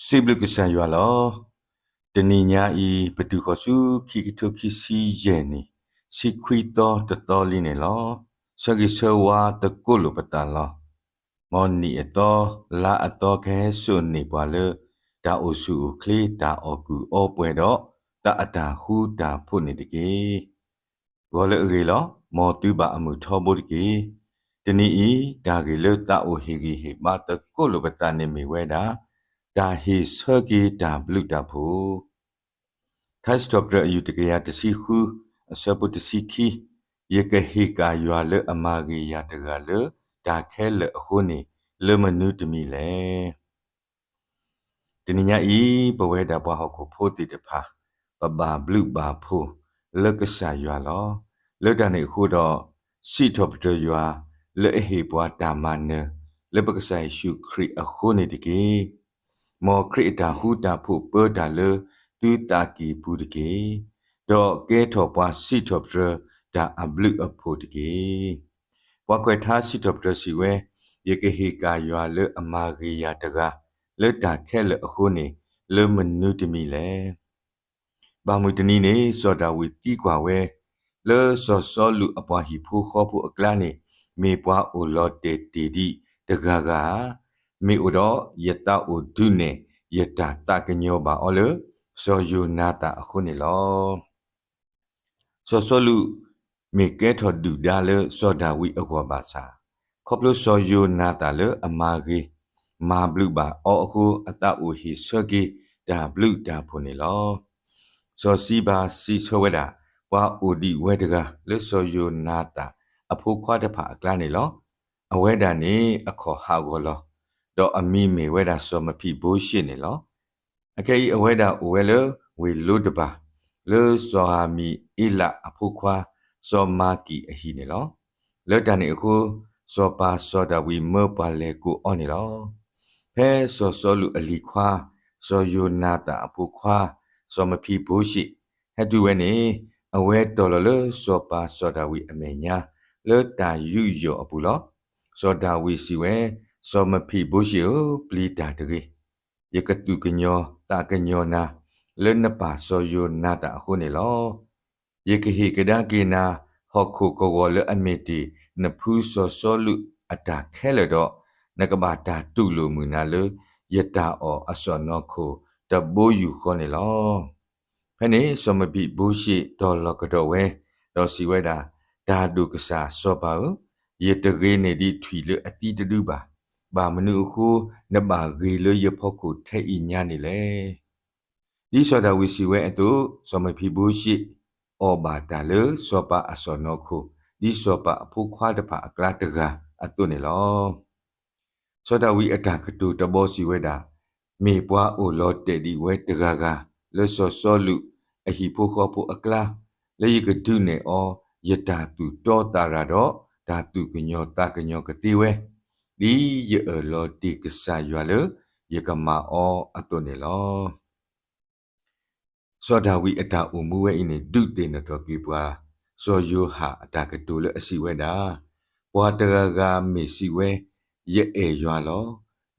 စံးဘျုးကစၢ်ယွၤလီၤ. တနံၤညါအံၤ ပတုၤဃီၤဆူခံကထိခံဆံယဲၢ်နံၣ် ဆံခွံသီတသီလံန့ၣ်လီၤ. ဆၢဂ့ၤဆၢဝါသကိးလိာ်ပသးလီၤ. မ်နံၣ်အသီ လါအသီကဟဲစိာ်န့ၢ်ပှၤလၢ တၢ်အိၣ်ဆူၣ်အိၣ်ချ့ တၢ်အီၣ်ကူၣ်အီပှဲၤဒီး သးအတၢ်ဃူတၢ်ဖိးန့ၣ်တက့ၢ်. ဂီၤလၢအဂ့ၤလီၤ. မ်သုဘၣ်အမုာ်ထီဘိတက့ၢ်. တနံၤအံၤ တၢ်ဂ့ၢ်လၢသးအိၣ်ဟ့ၣ်ဂံၢ်ဟ့ၣ်ဘါသကိးလိာ်ပသးန့ၣ်မ့ၢ်ဝဲဒၣ် တၢ်ဟ့ၣ်ဆၢက့ၤတၢ်ဘျုးတၢ်ဖှိၣ်. ထါစံးထီၣ်ပတြၢၤအယူၢ်တကယၤတဆံဃု အဆၢဖိတဆံခံ, ယကဟ့ၣ်ကၣ်ယွၤလၢအမၤဂ့ၤယၤတဂၤလၢ တၢ်ခဲလၢာ်အဃိန့ၣ် လၢမနုၤတမံၤလဲၣ်. တနံၤညါအံၤ ပဝဲဒၣ်ပှၤဟီၣ်ခိၣ်ဖိသ့ၣ်တဖၣ် ပဘၣ်ဘျုးဘၣ်ဖှိၣ်လၢကစၢ်ယွၤလီၤ. လၢတၢ်န့ၣ်အဃိဒီး စံးထီၣ်ပတြၢၤယွၤ လၢအဟ့ၣ်ပှၤတၢ်မၤနၢၤ လၢပကစၢ်ယ့ၣ်ၡူးခရံာ်အဃိန့ၣ်တက့ၢ်. မ်ခရံာ်အတၢ်ဃူတၢ်ဖိးပၢတၢ်လၢသုသးကံၢ်ပူၤတက့ၢ်. ဒီးကဲထီၣ်ပှၤစံးထီၣ်ပတြၢၤတၢ်အဘျုးအဖှိၣ်တက့ၢ်. ပှၤကွဲးထါစံးထီၣ်ပတြၢၤစံးဝဲ, ယကဟ့ၣ်ကၣ်ယွၤလၢအမၤဂ့ၤယၤတဂၤ လၢတၢ်ခဲလၢာ်အဃိန့ၣ် လၢမနုၤတမံၤလဲၣ်. ဘၣ်မုၢ်တနံၤန့ၣ် စီၤဒၤဝံးသံကွၢ်ဝဲ, လၢစီၤစီလူးအပှၤဟံၣ်ဖိဃီဖိအကျါန့ၣ် မ့ၢ်ပှၤအိၣ်လီၤတဲာ်တ့ၢ်ဒံးတဂၤဂၤဧါ. မ့ၢ်အိၣ်ဒီးယသးအိၣ်ဒုးနဲၣ်ယတၢ်သးကညီၤဘၣ်အီၤလၢ စီၤယိၤနၤသၣ်အဃိန့ၣ်လီၤ. စီၤစီလူး မ့ၢ်ကဲထီၣ်ဒုၣ်ဒါလၢစီၤဒၤဝံးအဂီၢ်ဘၣ်ဆၣ်, ခီဖျိစီၤယိၤနၤသၣ်လၢအမၤဂ့ၤ မၤဘျုးဘၣ်အီၤအဃိ အသးအိၣ်ဟ့ၣ်ဆၢက့ၤတၢ်ဘျုးတၢ်ဖှိၣ်န့ၣ်လီၤ. စီၤစံဘၤစံးဆၢဝဲဒၣ်, ပှၤအိၣ်ဒံးဝဲတဂၤလၢစီၤယိၤနၤသၣ်အဖိခွါတဖၣ်အကျါန့ၣ်လီၤ. အဝဲဒၣ်န့ၣ်အခီၣ်ဟးဂီၤလီၤ, ဒီးအမံၤမ့ၢ်ဝဲဒၣ်စီၤမဖံးဘိရှ့န့ၣ်လီၤ. အခဲအံၤအဝဲဒၣ်အိၣ်ဝဲလၢဝ့ၢ်လိတဘၤ လၢစီၤဧမံၤအ့လးအဖိခွါ စီၤမၤကံၣ်အဟံၣ်န့ၣ်လီၤ. လၢတၢ်န့ၣ်အဃိ စီၤပၤစီၤဒၤဝံးမၢပှၤလဲၤကိးအီၤန့ၣ်လီၤ. ဖဲစီၤစီလူးအလံၤခွါ စီၤယိၤနၤသၣ်အဖိခွါ စီၤမဖံးဘိရှ့ ဟဲတုၤဝဲန့ၣ် အဝဲတီၢ်လီၤလၢစီၤပၤစီၤဒၤဝံးအမဲာ်ညါ လၢတၢ်ယူးယီၣ်အပူၤလီၤ. စီၤဒၤဝံးစံးဝဲ, စီၤမဖံးဘိရှ့ဧၢ, ပျံၤတၢ်တဂ့ၤ. ယကသူၣ်ကညီၤသးကညီၤနၤ လၢနပၢ်စီၤယိၤနၤသၣ်အဃိန့ၣ်လီၤ. ယကဟ့ၣ်ကဒါက့ၤနၤ ဟီၣ်ခိၣ်ကဝီၤလၢအမ့ၢ်တ့ၢ်နဖုစီၤစီလူးအတၢ်ခဲလၢာ်ဒီး နကဘၣ်တၢ်တူၢ်လိာ်မုာ်နၤလၢ ယတၢ်အီၣ်အစီၣ်နီၤခိၣ်တဘိယူၢ်ဃီန့ၣ်လီၤ. ဖဲန့ၣ် စီၤမဖံးဘိရှ့တီၤလီၤကဒီးဝဲ, ဒီးစံးဝဲဒၣ်, တၢ်ဒိၣ်ကစၢ်စီၤပၤဧၢ, ယတဂ့ၤန့ၢ်ဒံးထွံၣ်လၢအသံတဒုဘၣ်. ဘၣ်မနုၤအဃိ နဘၣ်ဂ့ၤလၢယဖီခိၣ်ထဲအံၤညါန့ၣ်လဲၣ်. ဒ်စီၤဒၤဝံးစံးဝဲအသိး, စီၤမဖံးဘိရှ့ အီၣ်ဘၣ်တၢ်လၢစီၤပၤအစီၣ်နီၤခိၣ် ဒ်စီၤပၤအဖိခွါတဖၣ်အကျါတဂၤအသိးန့ၣ်လီၤ. စီၤဒၤဝံးအတၢ်ကတိၤတဘီစံးဝဲဒၣ်, မ့ၢ်ပှၤအိၣ်လီၤတဲာ်ဒံးဝဲတဂၤဂၤ လၢစီၤစီလူးအဟံၣ်ဖိဃီဖိအကျါ, လၢယကဒုးနဲၣ်အီၤ ယတၢ်သူၣ်တီသးရၤဒီး တၢ်သူၣ်ကညီၤသးကညီၤကသ့ဝဲ, ဒ်ယအၢၣ်လီၤတ့ၢ်ကစၢ်ယွၤလၢ ယကမၤအီၤအသိးန့ၣ်လီၤ. စီၤဒၤဝံးအတၢ်အိၣ်မူဝဲအံၤန့ၣ် ဒုးသ့ၣ်နီၣ်ထီၣ်က့ၤပှၤ စီၤယိၤဟၣ်အတၢ်ကတိၤလၢအစံးဝဲဒၣ်, ပှၤတဂၤဂၤမ့ၢ်စံးဝဲ, ယအဲၣ်ယွၤလီၤ.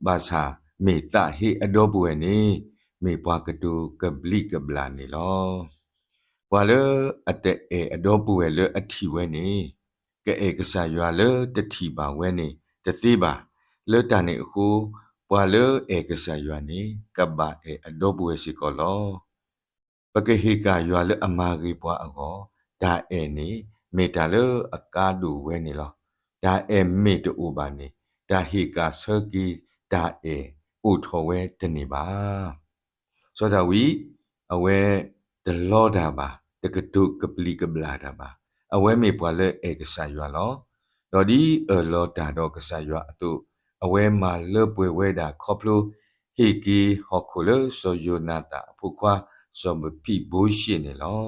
ဘၣ်ဆၣ်မ့ၢ်သးဟ့အဒီပုၢ်ဝဲၢ်န့ၣ် မ့ၢ်ပှၤကတိၤကဘျံးကဘျၣ်န့ၣ်လီၤ. ပှၤလၢအတအဲၣ်အဒီပုၢ်ဝဲၢ်လၢအထံၣ်ဝဲန့ၣ် ကအဲၣ်ကစၢ်ယွၤလၢတထံၣ်ဘၣ်ဝဲန့ၣ်တသ့ဘၣ်. လၢတၢ်န့ၣ်အဃိ ပှၤလၢအဲၣ်ကစၢ်ယွၤန့ၣ် ကဘၣ်အဲၣ်အဒီပုၢ်ဝဲၢ်စ့ၢ်ကီးလီၤ. ပကဟ့ၣ်ကၣ်ယွၤလၢအမၤဂ့ၤပှၤအဂီၢ်, တၢ်အဲၣ်န့ၣ် မ့ၢ်တၢ်လၢအကါဒိၣ်ဝဲန့ၣ်လီၤ. တၢ်အဲၣ်မ့ၢ်တအိၣ်ဘၣ်န့ၣ် တၢ်ဟ့ၣ်ကၣ်ဆၢက့ၤတၢ်အဲၣ်အိၣ်ထီၣ်ဝဲတန့ၢ်ဘၣ်. စီၤဒၤဝံး အဝဲတလီတၢ်ဘၣ်, တကတိၤကဘျံးကဘျၣ်တၢ်ဘၣ်. အဝဲမ့ၢ်ပှၤလၢအဲၣ်ကစၢ်ယွၤလီၤ. ဒီးဒ်အၢၣ်လီၤတၢ်ဒီးကစၢ်ယွၤအသိး, အဝဲမၤလၢပှဲၤဝဲဒၣ်ခီဖျိ ဟ့ၣ်က့ၤဟီၣ်ခိၣ်လၢစီၤယိၤနၤသၣ်အဖိခွါ စီၤမဖံးဘိရှ့န့ၣ်လီၤ.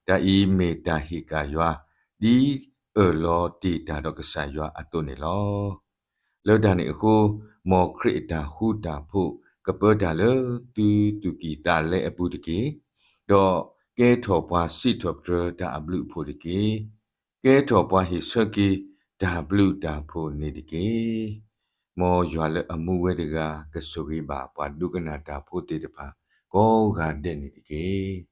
တၢ်အံၤမ့ၢ်တၢ်ဟ့ၣ်ကၣ်ယွၤ ဒ်အၢၣ်လီၤတ့ၢ်တၢ်ဒီးကစၢ်ယွၤအသိးန့ၣ်လီၤ. လၢတၢ်န့ၣ်အဃိ, မ်ခရံာ်အတၢ်ဃူတၢ်ဖိးကပၢတၢ်လၢသုသူၣ်ကံၢ်သးလဲအပူၤတက့ၢ်. ဒီးကဲထီၣ်ပှၤစံးထီၣ်ပတြၢၤတၢ်အဘျုးအဖှိၣ်တက့ၢ်. ကဲထီၣ်ပှၤဟ့ၣ်ဆၢက့ၤတၢ်ဘျုးတၢ်ဖှိၣ်န့ၣ်တက့ၢ်. မ်ယွၤလၢအမူဝဲတဂၤ ကဆိၣ်ဂ့ၤဘၣ်ပှၤဒိကနၣ်တၢ်ဖိသ့ၣ်တဖၣ် ကိးဂၤဒဲးန့ၣ်တက့ၢ်.